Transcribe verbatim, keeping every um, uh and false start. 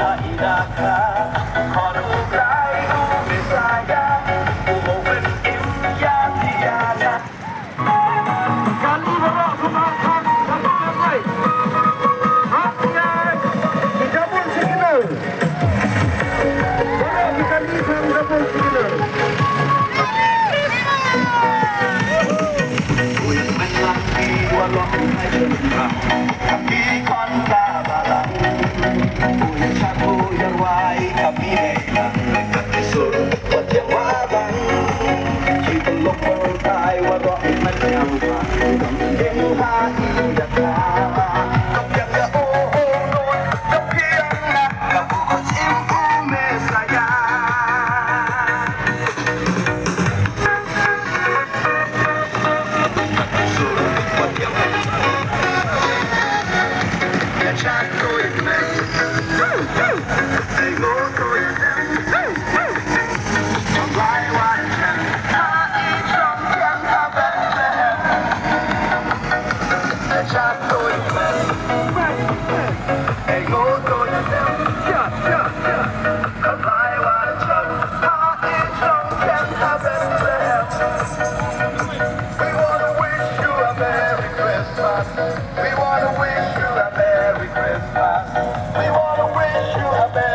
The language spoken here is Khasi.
Kali baroh kumba khang double signal. Baroh ki kali khang double signal. We wanna wish you a Merry Christmas. We wanna wish you a Merry Christmas. We wanna wish you a Merry